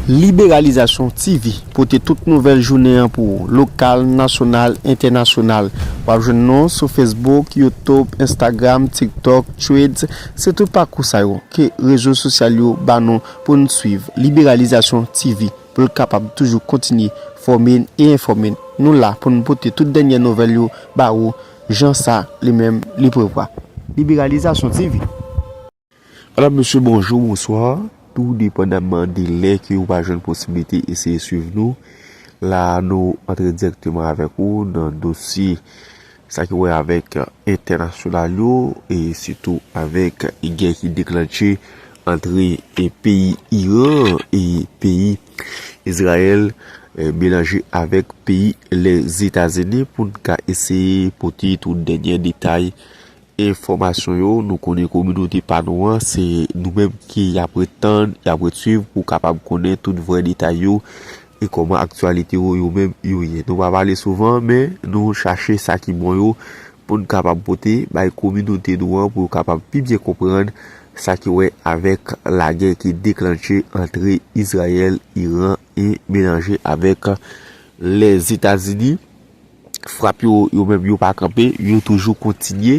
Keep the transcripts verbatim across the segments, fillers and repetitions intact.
Liberalizasyon T V pote tout nouvèl jounen an pou ou, lokal, nasyonal, entènasyonal. W ap jwenn nou sou Facebook, YouTube, Instagram, TikTok, Threads, se tout pakou sa yo ke rezo sosyal yo ba nou pou n swiv. Liberalizasyon T V pou l kapab toujou kontinye fòme n e enfòme n. Nou la pou n pote tout dènye nouvèl yo ba ou, jan sa li menm li prevwa. Liberalizasyon T V. Madam, mesye, bonjou, bonswa. Tou depandaman de lè ke ou pa jwenn posiblite eseye swiv nou, la a nou antre dirèkteman avèk ou nan dosye sa ki wè avèk entènasyonal yo, e sitou avèk gè ki deklanche antre e peyi Iran e peyi Izrayèl, e melanje avèk peyi Lèzetazini pou n ka eseye pote tout dènye detay enfòmasyon yo. Nou konnen kominote pa nou an, se nou menm ki y ap ret tann, y ap ret swiv pou kapab konnen tout vrè detay yo e kòman aktyalite yo, yo menm yo ye. Nou pa pale souvan, men nou chache sa ki bon yo pou n kapab pote bay kominote nou an, pou yo kapab pi byen konprann sa ki wè avèk lagè ki deklanche antre Izrayèl, Iran e melanje avèk Lèzetazini. Frap yo, yo menm yo pa kanpe, yo toujou kontinye.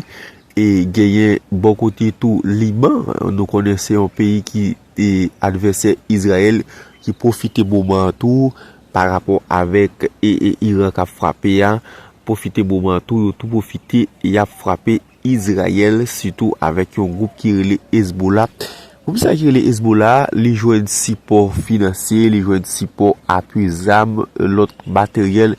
E genyen bò kote tou Liban, nou konnen se yon peyi ki e advèsè Izrayèl, ki pwofite moman an tou pa rapò avèk e, e Iran k ap frape a, pwofite moman an tou, yo tou pwofite y ap frape Izrayèl, sitou avèk yon gwoup ki rele Hezbollah. Gwoup sa ki rele Hezbollah, li jwenn sipò finansye, li jwenn sipò apui zam, lòt materyèl,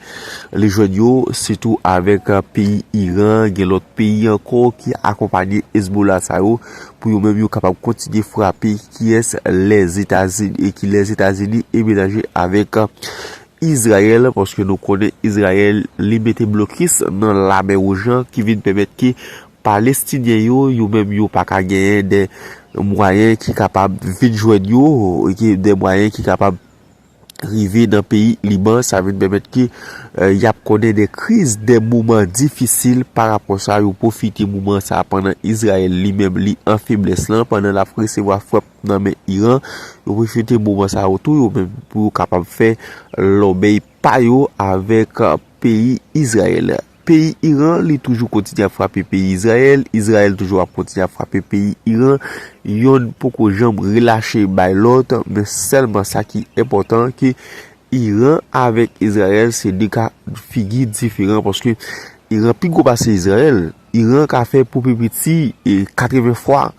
li jwenn yo, sitou avèk, eh, peyi Iran, gen lòt peyi ankò ki akonpanye Hezbollah sa yo, pou yo menm yo kapab kontinye frape kiyès, Lèzetazini, e ki Lèzetazini e melanje avèk, eh, Izrayèl, paske nou konnen Izrayèl, li mete blokis nan Lamè Wouj lan, ki vin pèmèt ke Palestinyen yo, yo menm yo pa ka genyen de mwayen ki kapab vin jwenn yo, ki, de mwayen ki kapab rive nan peyi Liban, sa vin pèmèt ke, eh, y ap konnen de kriz, de moman difisil. Pa rapò sa, yo pwofite moman sa pandan Izrayèl li menm li an feblès lan, pandan l ap resevwa frap nan men Iran, yo pwofite moman sa yo tou, yo menm pou yo kapab fè lòbèy pa yo avèk, eh, peyi Izrayèl. Peyi Iran, li toujou kontinye ap frape peyi Izrayèl. Izrayèl toujou ap kontinye ap frape peyi Iran. Yonn poko janm relache bay lòt, men sèlman sa ki enpòtan, ke Iran avèk Izrayèl se de ka figi diferan, paske Iran pi gwo pase Izrayèl. Iran ka fè pou pi piti, e, katreven fwa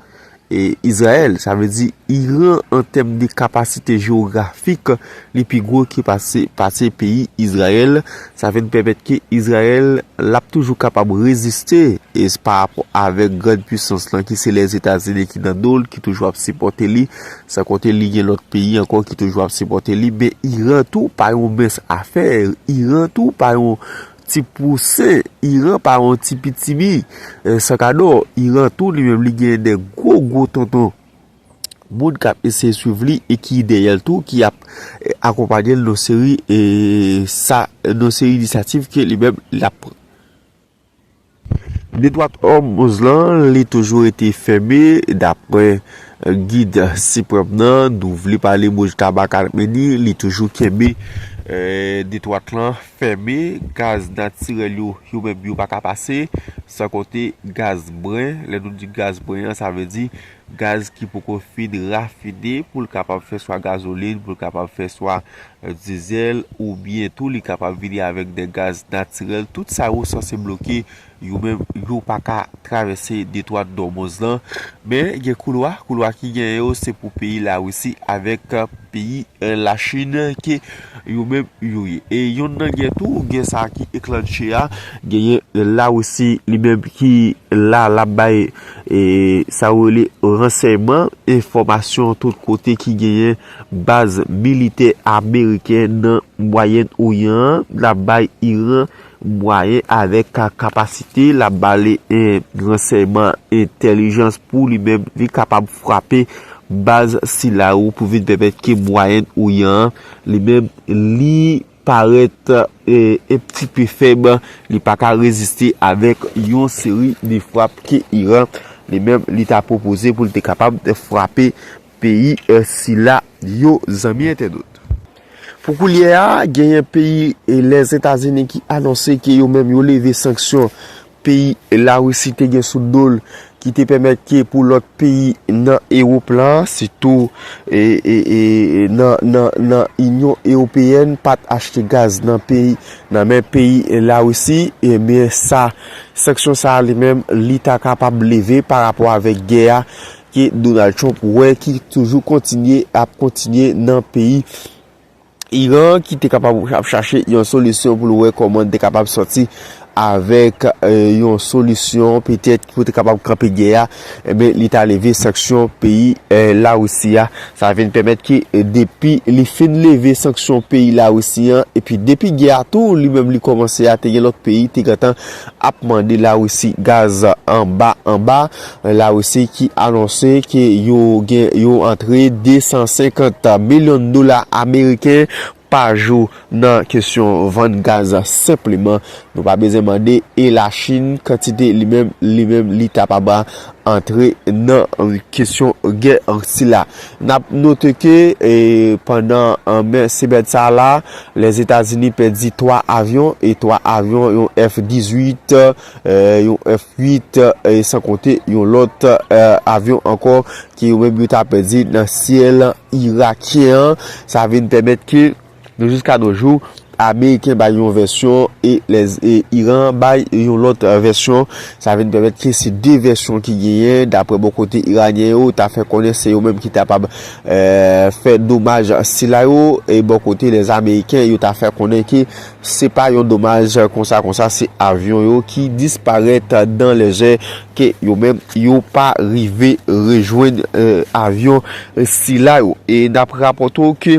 e, Izrayèl. Sa vle di, Iran, an tèm de kapasite jewografik, li pi gwo ke pase, pase peyi Izrayèl. Sa vin pèmèt ke Izrayèl, l ap toujou kapab reziste, e, pa rapò avèk grann pwisans lan, ki se Lèzetazini ki nan do l, ki toujou ap sipòte li. San konte li gen lòt peyi ankò ki toujou ap sipòte li. Men Iran tou pa yon mens afè. Iran tou pa yon ti pousen, Iran pa yon ti pitimi, eh, sakadò. Iran tou, li menm, li gen de gwo, gwo tonton moun k ap eseye swiv li e ki dèyè l tou, ki ap, eh, akonpanye l nan seri, eh, sa, nan seri inisyativ ke li menm, l ap pran. Detwa Òmouz lan, li toujou rete fèmen, daprè, eh, gid siprèm nan, nou vle pale Mojtaba Khamenei, li toujou kenbe, eh, detwa lan fèmen, gaz natirèl yo, yo menm yo pa ka pase, san konte gaz bren. Lè nou di gaz bren an, sa vle di gaz ki poko fin rafine pou l kapab fè swa gazolin, pou l kapab fè swa, eh, dizèl, oubyen tou li kapab vini avèk de gaz natirèl. Tout sa yo sanse bloke, yo menm yo pa ka travèse detwa Òmouz lan. Men gen koulwa, koulwa ki genyen yo, se pou peyi Larisi avèk, eh, peyi, eh, Lachin ke yo menm yo ye. E yonn nan gè tou, gè sa ki eklantche a, genyen Larisi li menm ki la, l ap bay, e, sa yo rele ransèyman, enfòmasyon tout kote ki genyen baz militè ameriken nan Mwayèn Oryan an, l ap bay Iran mwayen avèk ka-, kapasite, l ap ba li, e, ransèyman, entèlijans pou li menm, li kapab frape baz sila yo pou vin pèmèt ke Mwayèn Oryan an, li menm, li parèt, e, e ti pe fèb, li pa ka reziste avèk yon seri de frap ke Iran, li menm, li ta pwopoze pou l te kapab frape peyi, e, sila yo, zanmi entènot. Pou koulye a, genyen peyi, e, Lèzetazini ki anonse ke yo menm yo leve sanksyon peyi Larisi te gen sou do l, ki te pèmèt ke pou lòt peyi nan Ewòp la, sitou, e, e, e, nan, nan, nan Inyon Ewopeyèn, pa t achte gaz nan peyi, nan men peyi Larisi, ebyen sa, sanksyon sa a li menm, li ta kapab leve pa rapò avèk gè a ke Donald Trump wè ki toujou kontinye, ap kontinye nan peyi Iran, ki te kapab ap chache yon solisyon pou l wè kòman l te kapab sòti avèk, e, yon solisyon petèt pou te kapab kanpe gè a, ebyen, li ta leve sanksyon peyi, e, Larisi a. Sa vin pèmèt ke, e, depi li fin leve sanksyon peyi Larisi an, epi depi gè a tou, li menm li kòmanse a, te gen lòt peyi te gentan ap mande Larisi gaz anba, anba. Larisi ki anonse ke yo gen, yo antre de san senkant milyon dola ameriken pa jou nan kesyon vann gaz senpleman. Nou pa bezwen mande e Lachin kantite li menm, li menm li ta pa ba antre nan kesyon gè sila. N ap note ke, e, pandan, e, men semèn sa la, Lèzetazini pèdi twa avyon, e twa avyon, yon F dizuit, e, yon F uit, e, san konte yon lòt, e, avyon ankò ke yo menm yo ta pèdi nan syèl irakyen an. Sa vin pèmèt ke nou jiska nos jours, Ameriken bay yon vèsyon e lè, e Iran bay yon lòt, e, vèsyon. Sa vin pèmèt ke se de vèsyon ki genyen, daprè bò kote iranyen yo, ta fè konnen se yo menm ki ta pa, e, fè domaj sila yo, e bò kote lè Ameriken, yo ta fè konnen ke se pa yon domaj konsa, konsa, se avyon yo ki disparèt dan lèzè, ke yo menm, yo pa rive rejwenn, e, avyon sila yo. E n ap rapòte w ke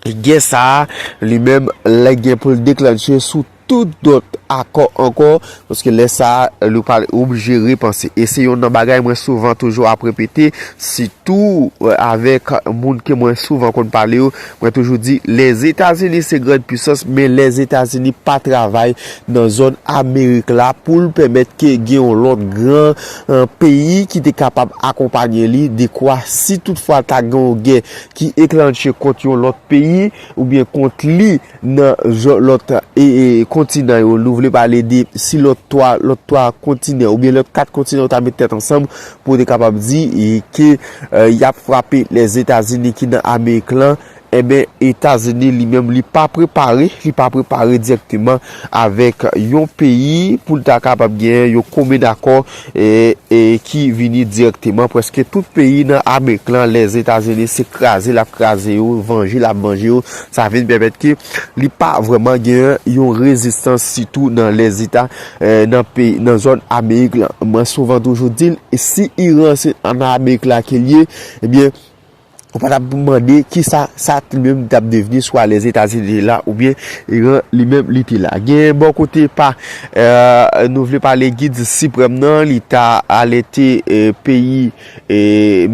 gè sa a, li menm, lè gen pou l deklanche sou tout dòt akò ankò, paske lè sa a, nou pral oblije repanse. E se youn nan bagay mwen souvan toujou ap repete, sitou, e, avèk moun ke mwen souvan konn pale yo, mwen toujou di, Lèzetazini se grand pwisans, men Lèzetazini pa travay nan zòn Amerik la pou l pèmèt ke gen yon lòt gran, e, peyi ki te kapab akonpaye li, dekwa si toutfwa ta gen yon gè ki eklanche kont yon lòt peyi, oubyen kont li nan zòn, lòt, e, e, kontinan yo. Nou vle pale de si lòt twa, lòt twa kontinan, oubyen lòt kat kontinan yo ta met tèt ansanm pou te kapab di, e, ke, e, y ap frape Lèzetazini ki nan Amerik lan, enben, Etazini li menm, li pa prepare, li pa prepare dirèkteman avèk yon peyi pou l ta kapab gen yon konbyen dakò, e, e ki vini dirèkteman. Prèske tout peyi nan Amerik lan, Lèzetazini, se kraze l ap kraze yo, vanje l ap vanje yo. Sa vin pèmèt ke li pa vrèman gen yon rezistans, sitou nan Lèzeta, e, nan peyi, nan zòn Amerik lan. Mwen souvan toujou di l, si Iran se an Amerik la ke l ye, ebyen, ou pa t ap mande kisa sa li menm t ap devni, swa Lèzetazini te la, oubyen Iran li menm li te la. Gen bò kote pa, e, nou vle pale gid siprèm nan, li ta alète, e, peyi, e,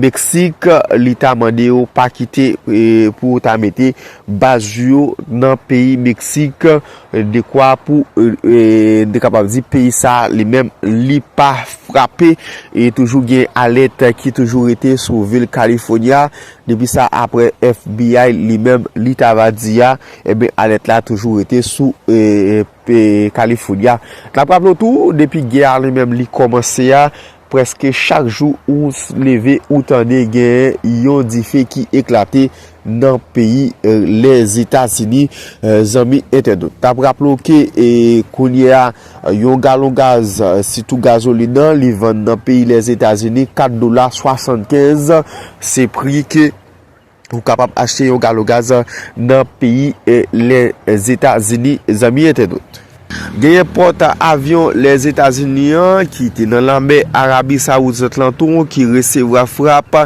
Meksik, li ta mande yo pa kite, e, pou yo ta mete baz yo nan peyi Meksik, e, dekwa pou, e, e, n te kapab di peyi sa a li menm li pa frape, e toujou gen alèt ki toujou rete sou vil California. Depi sa, aprè F B I li menm, li ta va di a, ebyen, alèt la toujou rete sou, e, e, California. N ap raple w tou, depi gè a li menm li kòmanse a, prèske chak jou ou s-, leve, ou tande gen yon dife ki eklate nan peyi, e, Lèzetazini, e, zanmi entènot. N ap raple w ke, e, kounye a, yon galon gaz, e, sitou gazolin nan, li vann nan peyi Lèzetazini kat dola swasannkenz. Se pri ke ou kapab achte yon galon gaz nan peyi, e, Lèzetazini, zanmi entènot. Genyen pòt avyon Lèzetazini an ki te nan lanmè Arabi Sawoudit lan tou ki resevwa frap,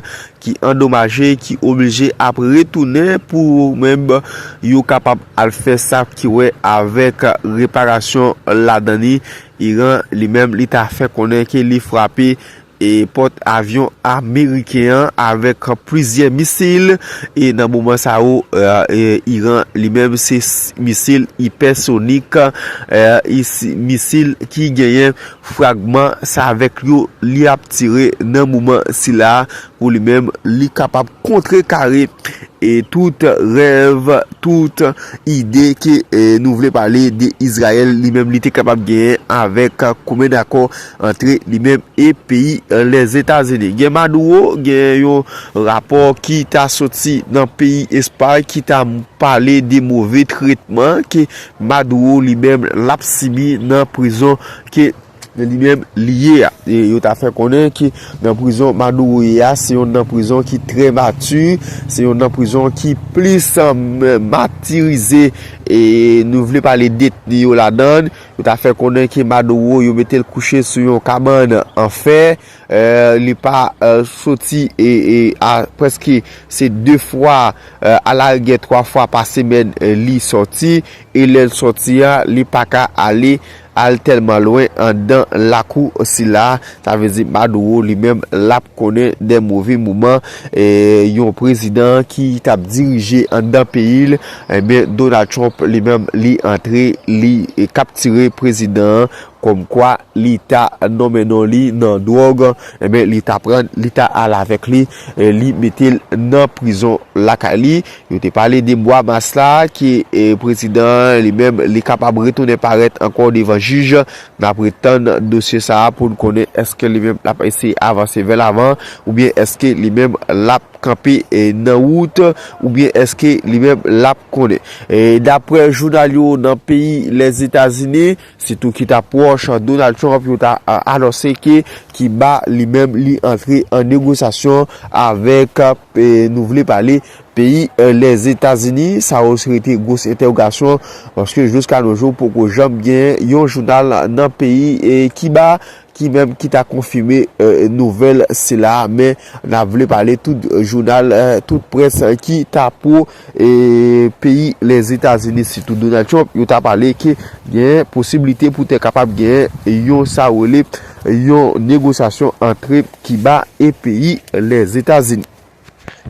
ki andomaje, ki oblije ap retounen pou menm yo kapab al fè sa ki wè avèk reparasyon ladan li. Iran li menm li ta fè konnen ke li frape e pòt avyon ameriken an avèk plizyè misil, e nan moman sa yo, e, e, Iran li menm se s-, misil ipèsonik, e, is-, misil ki genyen fragman, sa avèk yo li ap tire nan moman sila. Li menm, li kapab kontrekare e tout rèv, tout ide ke e, nou vle pale de Izrayèl, li menm li te kapab genyen avèk komen dakò antre li menm e peyi e, Lèzetazini. Gen Maduro, gen yon rapò ki ta soti nan peyi Espay ki ta pale de move tretman ke Maduro li menm l ap sibi nan prizon ke li menm li ye a. E yo ta fè konnen ke nan prizon Maduro ye a, se yon nan prizon ki trè mati, se yon nan prizon ki plis matirize, e nou vle pale detni yo ladan l. Yo ta fè konnen ke Maduro, yo mete l kouche sou yon kabann an fè. E, li pa e, soti e, e, a, prèske se de fwa, e, alargè twa fwa pa semèn, e, li sòti. E lè l sòti a, li pa ka ale al tèlman lwen anndan lakou sila. Sa vle di Maduro li menm l ap konnen de move moman, e, yon prezidan ki t ap dirije anndan peyi l, ebyen Donald Trump li menm li antre, li e, kaptire prezidan an, kòmkwa li ta nonmen non li nan dwòg, ebyen li ta pran, li ta al avèk li, e, li mete l nan prizon lakay li. Yo te pale de mwa mas la ke e, prezidan an li menm li kapab retounen parèt ankò devan jij. N ap ret tann dosye sa a pou n konnen èske li menm l ap eseye avanse vè lavan, oubyen èske li menm l ap kanpe e, nan wout, oubyen èske li menm l ap konnen. E, daprè jounal yo nan peyi Lèzetazini, sitou ki ta pwòch Donald Trump, yo ta a, anonse ke Kiba li menm li antre an negosyasyon avèk e, nou vle pale peyi e, Lèzetazini. Sa yo se rete gwo entèwogasyon, paske jiska nos jours poko janm gen yon jounal nan peyi e, Kiba ki menm ki ta konfime e, nouvèl sila, men n ap vle pale tout jounal, e, tout près ki ta pwo e, peyi Lèzetazini, sitou Donald Trump, yo ta pale ke gen posiblite pou te kapab gen yon sa rele yon negosyasyon antre Kiba e peyi Lèzetazini.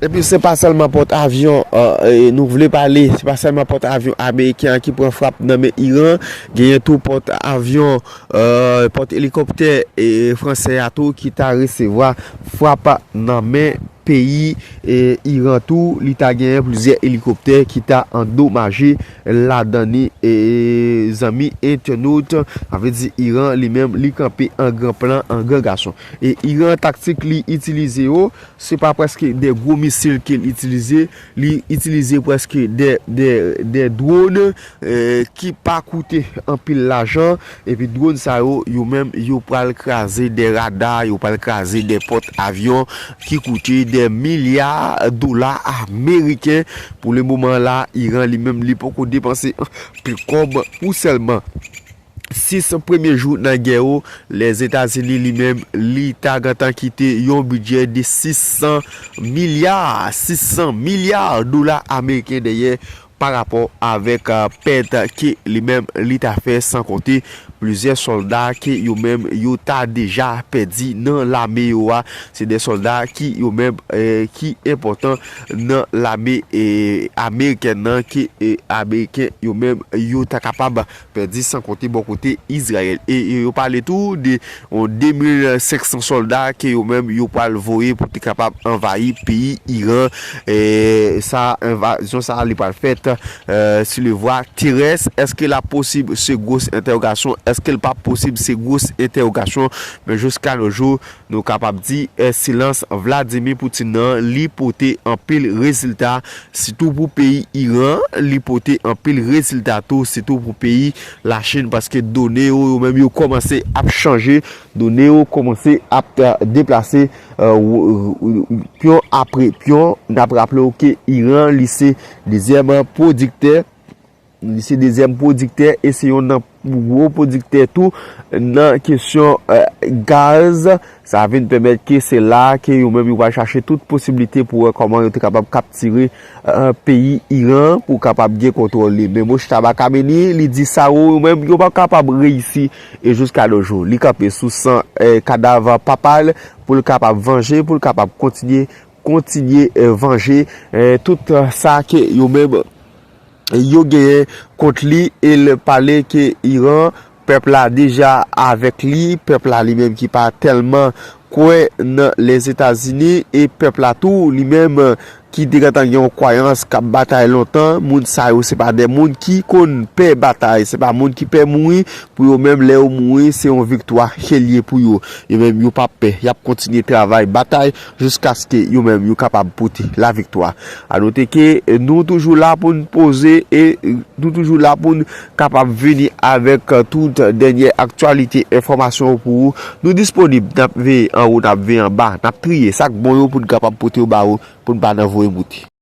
Epi se pa sèlman pòt avyon, e, e, nou vle pale, se pa sèlman pòt avyon ameriken an ki pran frap nan men Iran, genyen tou pòt avyon, e, pòt elikoptè e, fransè a tou ki ta resevwa frap nan men peyi e, Iran tou. Li ta genyen plizyè elikoptè ki ta andomaje ladan li, e, zanmi entènot, sa vle di Iran li menm li kanpe an gran plan, an gran gason. E Iran, taktik li itilize yo, se pa prèske de gwo misil ke l itilize, li itilize prèske de, de, de dwòn, e, ki pa koute anpil lajan, epi dwòn sa yo, yo menm, yo pral kraze de rada, yo pral kraze de pòt avyon ki koute de milya dola ameriken. Pou le moman la, Iran li menm, li poko depanse anpil kòb pou sèlman sis premye jou nan gè yo. Lèzetazini li menm, li ta gentan kite yon bidjè de sis san milya, sis san milya dola ameriken dèyè pa rapò avèk, e, pèt ke li menm li ta fè, san konte plizyè sòlda ke yo menm yo ta deja pèdi nan lame yo a. Se de sòlda ki yo menm, e, ki enpòtan nan lame, e, amerikèn nan, ke, e, ameriken yo menm yo ta kapab pèdi, san konte bò kote Izrayèl. E, e yo pale tou de yon de mil senk san sòlda ke yo menm yo pral voye pou te kapab anvayi peyi Iran. E sa, envazyon sa a, li pral fèt, e, sou le vwa terès. Èske l ap posib? Se gwo entèwogasyon. Èske l p ap posib? Se gwo entèwogasyon. Men jiska nos jours, nou kapab di, e, silans Vladimir Putin nan, li pote anpil rezilta, sitou pou peyi Iran, li pote anpil rezilta tou, sitou pou peyi Lachin, paske done yo, yo menm yo kòmanse ap chanje, done yo kòmanse ap, e, deplase, e, w-, w-, pyon apre pyon. N ap raple w ke Iran, li se dezyèm pwodiktè, li se dezyèm pwodiktè e se yon nan gwo pwodiktè tou nan kesyon, e, gaz. Sa vin pèmèt ke se la ke yo menm yo pral chache tout posiblite pou wè kòman yo te kapab kaptire, e, peyi Iran pou kapab gen kontwòl li. Men Mojtaba Khamenei, li di sa yo menm yo p ap kapab reyisi. E jiska nos jours, li kanpe sou san, e, kadav papa l pou l kapab vanje, pou l kapab kontinye, kontinye, e, vanje, e, tout, e, sa ke yo menm yo genyen kont li. E l pale ke Iran, pèp la deja avèk li, pèp la li menm ki pa tèlman kwè nan Lèzetazini, e pèp la tou, li menm, ki te gentan gen yon kwayans k ap batay lontan, moun sa yo se pa de moun ki konn pè batay, se pa moun ki pè mouri, pou yo menm lè yo mouri, se yon viktwa ke l ye pou yo. Yo menm yo p ap pè, y ap kontinye travay, batay, jiskaske yo menm yo kapab pote laviktwa. A note ke nou toujou la pou n poze e nou toujou la pou n kapab vini avèk tout dènyè aktyalite, enfòmasyon pou ou. Nou disponib, n ap veye anwo, n ap veye anba, n ap triye sa k bon yo pou n kapab pote yo ba ou, pou n pa nan voye moute.